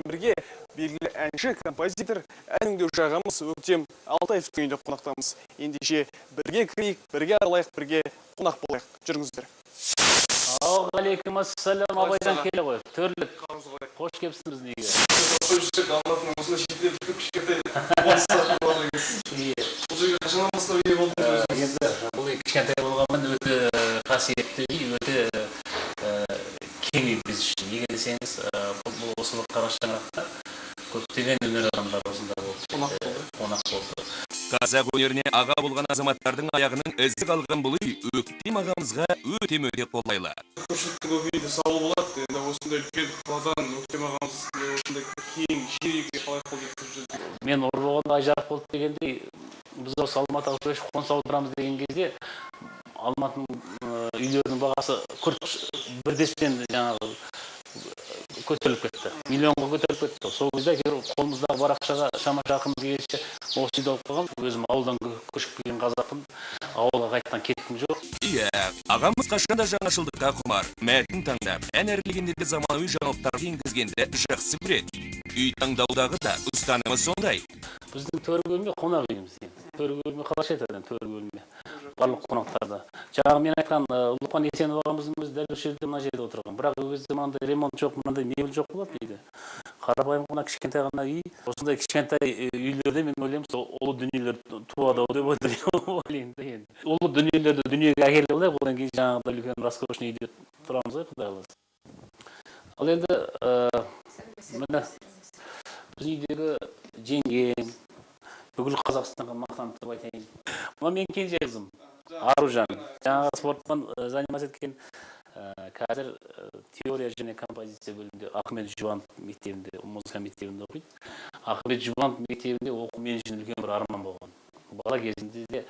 Сіздермен бірге белгілі әнші, композитор, ән өңдеуші ағамыз Өктем Алтаевтың үйінде қонақтамыз. Ендеше бірге кірейік, бірге аралайық, бірге қонақ болайық. Жүріңіздер. Алейкум ассалам, Абайдан келе ғой. Төрлік. Қош келіпсіз біздің үйге. Алматының осындай шетінде бір кішкентай бұл жерге қашаннан бастап ие болдыңыз өзіңіз? Енді бұл үй кішкентай болғанмен өте қасиетті үй, өте кең үй біз үшін. Неге десеңіз, бұл осы қара шаңырақта көптеген өнер адамдары осында болды. Қонақ болды. Қазақ өнеріне аға болған азаматтардың аяғының ізі қалған бұл үй Өктем ағамызға өте-мөте қолайлы. Көпшіліктің көк үйде саулы болады. Енді осындай үлкен қаладан Өктем ағамыз осындай кең жер үйге қалай қол жеткізіп жүр? Мен ұры болғанда ай жарық болды дегендей, біз осы Алматыға көшіп қоныс аударамыз деген кезде Алматының үйлерінің бағасы күрт бірдеспен жаңағы көтеріліп кетті. Миллионға көтеріліп кетті. Сол кезде әйтеуір қолымыздағы бар ақшаға шама шарқымыз келгенше осы үйді алып қойған. Өзім ауылдан көшіп келген қазақпын. Ауылға қайтадан кеткім жоқ. Иә, ағамыз қашанда жаңашылдыққа құмар. Мәтін таңдап, ән әрлегенде де заманауи жаңалықтарды енгізгенді жақсы көреді. Үй таңдаудағы да ұстанымы сондай. Біздің төргі бөлме қонақ үйіміз енді. Төргі бөлме қалайша айтады енді, төргі бөлме. Барлық қонақтарды. Жаңағы мен айтқан Ұлықпан Есенов ағамыздың өзі дәл осы жерде, мына жерде отырған. Бірақ ол кезде мынандай ремонт жоқ, мынандай мебель жоқ болады дейді. Қарапайым ғана кішкентай ғана үй. Осындай кішкентай үйлерде мен ойлаймын, сол ұлы дүниелер туады ау деп ойлаймын да енді. Ұлы дүниелерді дүниеге әкеліп алайық, одан кейін жаңағыдай үлкен роскошный үйде тұрамыз ғой, Құдай қаласа. Ал енді міне біздің үйдегі жеңгем, бүкіл Қазақстанға мақтанып тұрып айтайын. Мына менің кенже қызым Аружан, жаңағы спортпен заниматься еткен, қазір теория және композиция бөлімінде Ахмет Жұбанов мектебінде, музыка мектебінде оқиды. Ахмет Жұбанов мектебінде оқу мен үшін үлкен бір арман болған. Бала кезімде де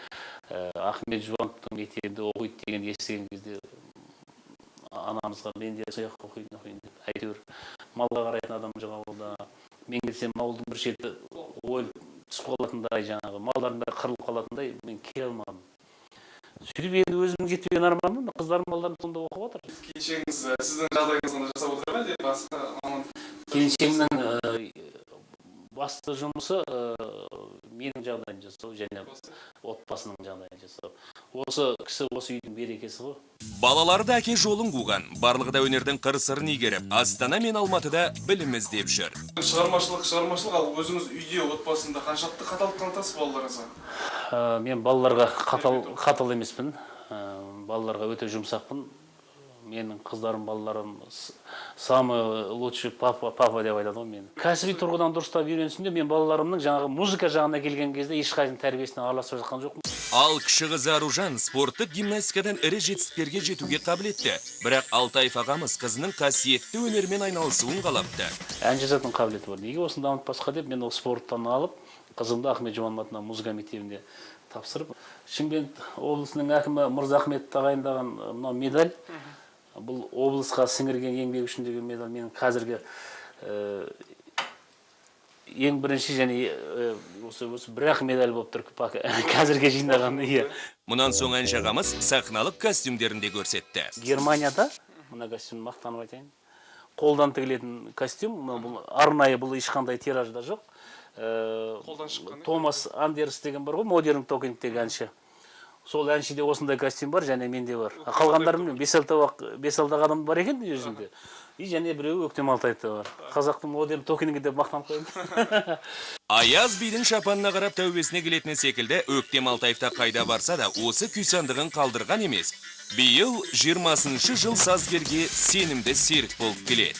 Ахмет Жұбановтың мектебінде оқиды деген естіген кезде анамызға мен де сол жаққа оқиын, оқиын деп. Әйтеуір малға қарайтын адам жоқ ауылда. Мен келсем ауылдың бір шеті ойылып түсіп қалатындай, жаңағы малдардың бәрі қырылып қалатындай мен келе алмадым. Сөйтіп енді өзімнің жетпеген арманым, қыздарым, балдарым сонда оқып отыр. Келіншегіңіз сіздің жағдайыңызды ғана жасап отыр ма, әлде басқа маман? Келіншегімнің басты жұмысы менің жағдайымды жасау және отбасының жағдайын жасау. Осы кісі осы үйдің берекесі ғой. Балалары да әке жолын қуған, барлығы да өнердің қыр-сырын игеріп, Астана мен Алматыда білім іздеп жүр. Шығармашылық, шығармашылық, ал өзіңіз үйде, отбасында қаншалықты қаталдық танытасыз балаларыңызға? Мен балаларға қатал емеспін. Балаларға өте жұмсақпын. Менің қыздарым, балаларым самый лучший папа, папа деп айтады ғой мені. Кәсіби тұрғыдан дұрыстап үйренсін деп мен балаларымның жаңағы музыка жағына келген кезде ешқайсының тәрбиесіне араласып жатқан жоқпын. Ал кіші қызы Аружан спорттық гимнастикадан ірі жетістіктерге жетуге қабілетті. Бірақ Алтаев ағамыз қызының қасиетті өнермен айналысуын қалапты. Ән жазатын қабілеті бар. Неге осыны дамытпасқа деп мен ол спорттан алып, қызымды Ахмет Жұбанов атындағы музыка мектебінде тапсырып, Шымкент облысының әкімі Мырзахмет тағайындаған мынау медаль, бұл облысқа сіңірген еңбегі үшін деген медаль менің қазіргі ең бірінші және осы бір-ақ медаль болып тұр қазірге жинаған, иә. Мұнан соң әнші ағамыз сахналық костюмдерін де көрсетті. Германияда мына костюмді мақтанып айтайын, қолдан тігілетін костюм, мына бұл арнайы, бұл ешқандай тиражда жоқ. Қолдан шыққан, иә? Томас Андерс деген бар ғой, Модерн Токингтегі әнші. Сол әншіде осындай костюм бар, және менде бар. Қалғандары білмеймін, бес-алты адам бар екен өзімде. И және біреуі Өктем Алтаевта бар. Қазақтың Модерн Токингі деп мақтанып қоямын. Аяз бидің шапанына қарап тәубесіне келетіні секілді Өктем Алтаевта қайда барса да осы күй сандығын қалдырған емес. Биыл жиырмасыншы жыл сазгерге сенімді серік болып келеді.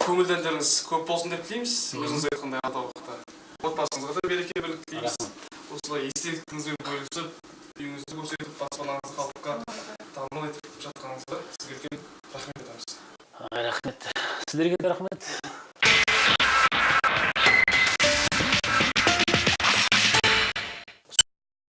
Көңілді әндеріңіз көп болсын деп тілейміз. Өзіңіз айтқандай алдағы уақытта отбасыңызға да береке бірлік тілейміз. Осылай естеліктеріңізбен бөлісіп, үйіңізді көрсетіп, баспанаңызды халыққа танымал етіп жатқаныңызға сізге үлкен рахмет айтамыз. Рахмет. Сіздерге де рахмет.